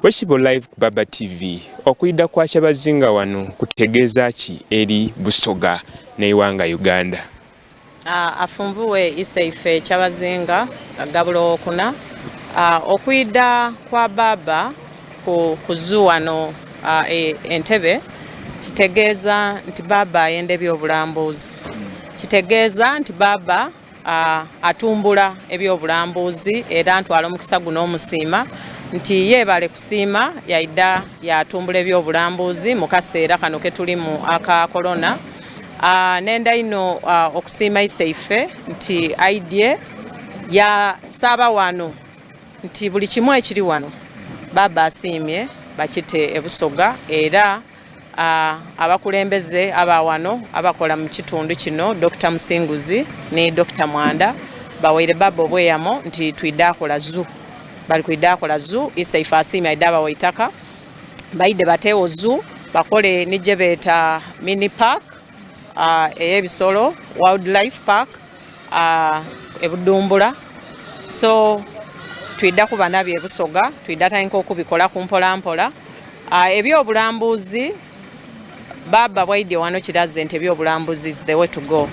Wekibo Live ku Baba TV, okwidha kwa Kyabazinga wano kutegeeza ki eri Busoga n'eighanga Uganda? Afunvuwe Iseife Kyabazinga Gabula Owokuna, okwidha kwa Bbaabba ku zoo wano e Entebbe kitegeeza nti Bbaabba ayenda ebyobulambuzi. Kitegeeza nti Bbaabba atumbula ebyobulambuzi era ntwala omukisa guno omusiima nti yeebale kusiima yaidha yatumbula ebyobulambuzi mu kaseera kano ketulimu aka korona. Nenda inho okusiima Iseife nti aidye yasaba wano nti buli kimu ekiri wano Bbaabba asiimye bakite e Busoga era abakulembeze aba wano abakola mu kitundu kino Dr. Musinguzi ni Dr. Mwanda bawaire Bbaabba obweyamo nti twidha kola zoo, bali kwidha kola zoo. Iseife asiimye aidha abawa eitaka baidhe bateewo zoo, bakole ni gyebeeta mini park ey'ebisolo, wildlife park e Budumbula. So twidha kuba nabyo e Busoga, twidha tandika okubikolaku mpola mpola. Ebyobulambuzi Bbaabba bwaidye wano kiraze nti ebyobulambuzi is the way to go,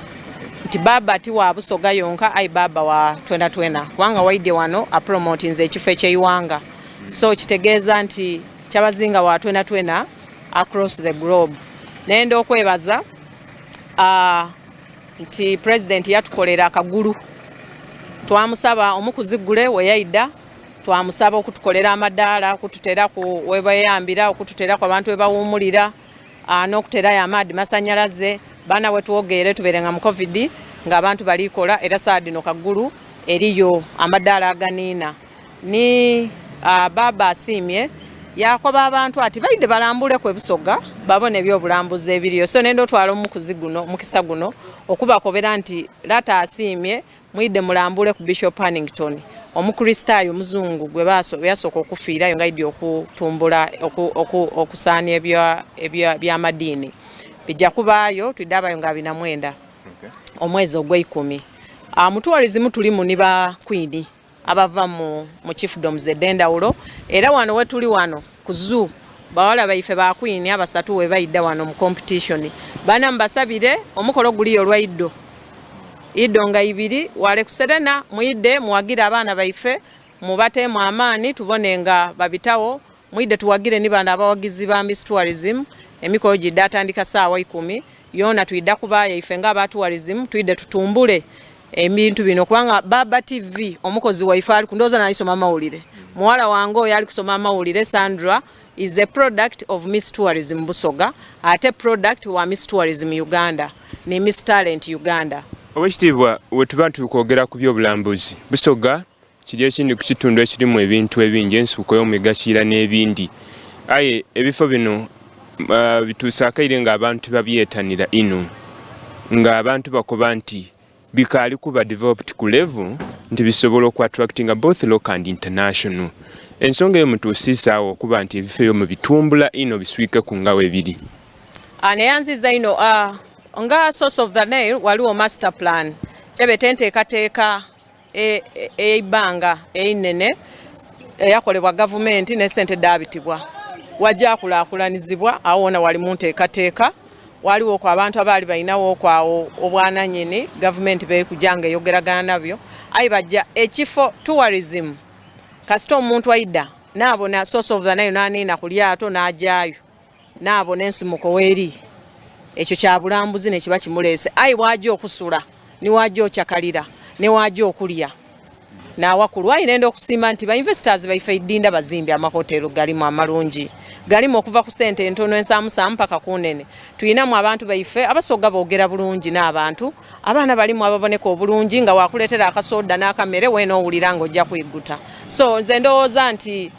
nti Bbaabba ti wa Busoga yonka aye Bbaabba wa twena twena, kubanga waidye wano apromotinze ekifo eky'eighanga, so kitegeeza nti Kyabazinga wa twena twena across the globe. Nenda okwebaza nti President yatukolera akagulu, twamusaba omukuzi gule we yaidha twamusaba okutukolera amadaala, okututeraku webeyambira, okututeraku abantu webawumulira, n'okuterayo amaadhi masanyalaze. Baana wetwogeere tubeere nga mu Covid nga abantu balikola, era saa dhino Kagulu eriyo amadaala aganiina. Ni Bbaabba asiimye yakoba abantu ati baidhe balambuleku e Busoga babone ebyobulambuzi ebiriyo. So nenda otwala omukuzi guno, omukisa guno okubakobera nti lata asiimye mwidhe mulambule ku Bishop Hannington, Omukristaayo omuzungu gwe yasooka okufiirayo nga aidye okutumbula okusaania eby'amadiini. Bija kubaayo twidha abayo nga 29 omwezi ogweikumi. Mu tourism tulimu ni ba queen abava mu chiefdoms edh'endhawulo, era wano wetuli wano ku zoo bawala baife ba queen abasatu we baidha wano mu competition. Bana mbasabire omukolo guliyo olwaidho idho nga ibiri wale ku Serena, mwidhe muwagire abaana baife, mubateemu amaani tubone nga babitawo. Mwidhe tuwagire ni bano abawagizi ba Miss Tourism. Emikolo gidha atandika saawa 10 yoona, twidha kubaayo ife nga aba tourism, twidhe tutumbule ebintu bino, kubanga Baba TV omukozi waife ali kundowooza nalisoma amawulire, muwala wange oyo ali kusoma amawulire Sandra is a product of Miss Tourism Busoga, ate product wa Miss Tourism Uganda ni Miss Talent Uganda. Owekitiibwa, wetuba tukwogera ku byobulambuzi, Busoga kiri ekindi ku kitundu ekirimu ebintu ebingi, ensuko y'omwiga Kiira n'ebindi, aye ebifo bino bituuse akaire nga abantu babyetanira inho, nga abantu bakoba nti bikaali kuba developed ku level nti bisobola oku attractinga both local and international. Ensonga eyo mutuusiisa awo okuba nti ebifo ebyo mubitumbula inho biswikeku nga webiri? Neyanziza inho. Nga source of the Nile waliwo master plan kyebeta enteekateeka ey'eibbanga einene eyakolebwa gavumenti n'esente dhaabitibwa wajja kulaakulanizibwa. Awo wona wali mu nteekateeka, waliwo ku abantu abaali balinawo okwawo obwananyini, gavumenti bekujja nga eyogeragana nabyo, aye bajja ekifo tourism kasita omuntu aidha naabona source of the Nile n'aniina ku lyato n'ajaayo naabona ensimuko weeri, ekyo kya bulambuzi nekiba kimuleese. Aye bwajja okusula niwajja okyakalira newajja okulya nawakulu. Aye nenda okusiima nti ba investors baife idinda bazimbye amahotelu galimu amalungi, galimu okuva ku sente entono ensaamusaamu paka ku nene. Tuyinamu abantu baife Abasoga boogera bulungi n'abantu, abaana balimu ababoneka obulungi nga wakuleetera akasoda n'akamere weena owulira nga ojja kwiguta. So nze ndowooza nti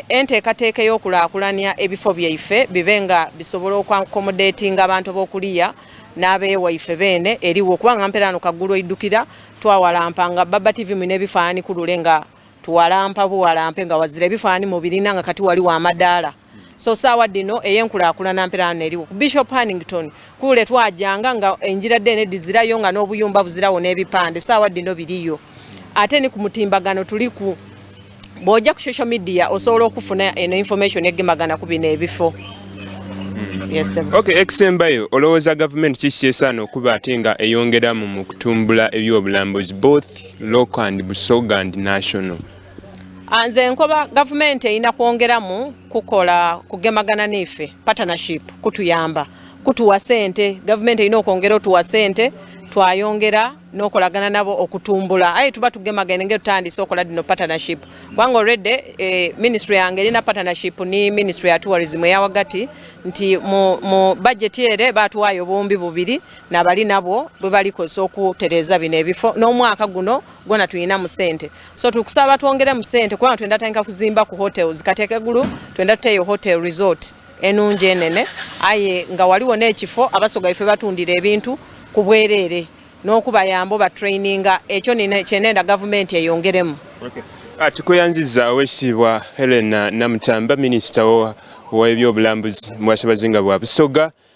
enteekateeka ey'okulaakulanya ebifo byaife bibe nga bisobola okwaccommodatinga abantu ab'okuliya n'abewaife beene eriwo, kubanga mperano Kagulu oidukira twawalampa nga Baba TV mwine ebifaanani kulule nga tuwalampa buwalampe nga wazira ebifaanani mubirina nga kati waliwo amadaala. So saawa dino ey'enkulaakulana mperano eriwo. Ku Bishop Hannington kule twajanga nga enjira dene dizirayo nga n'obuyumba buzirawo n'ebipande, saawa dino biriyo. Ate ni ku mutimbagano tuliku. Bw'ojja ku social media osobola okufuna eno information egemagana ku bino ebifo. Yes, sir. Okay, ekisembayo, olowooza gavumenti kiki kyesaana okuba ate nga eyongeramu mu kutumbula ebyobulambuzi, both local and Busoga and national? Ah, nze nkoba gavumenti erina kwongeramu kukola kugemagana n'ife, partnership, kutuyamba kutuwa sente. Gavumenti erina okwongera otuwa sente, twayongera n'okolagana nabo okutumbula, aye tuba tugemagane nga tutandise okola dino partnership, kubanga already ministry yange erina partnership ni ministry ya tourism eyawagati nti mu budget ere batuwaayo 2000 nabali nabwo bwe balikozesa okutereeza bino ebifo. N'omwaka guno gwona tulina mu sente, so tukusaba twongere mu sente kubanga twenda tandika kuzimba ku hotels. Kati ekegulu twenda tuteeyo hotel resort enungi enene, aye nga waliwo n'ekifo Abasoga ife batundira ebintu ku bwereere n'okubayamba obatraininga. Ekyo kyenenda gavumenti eyongeremu. Okay. Ah, tukuyanziza, Owekitiibwa Helena Namutamba, minisita w'ebyobulambuzi mu Bwakyabazinga bwa Busoga.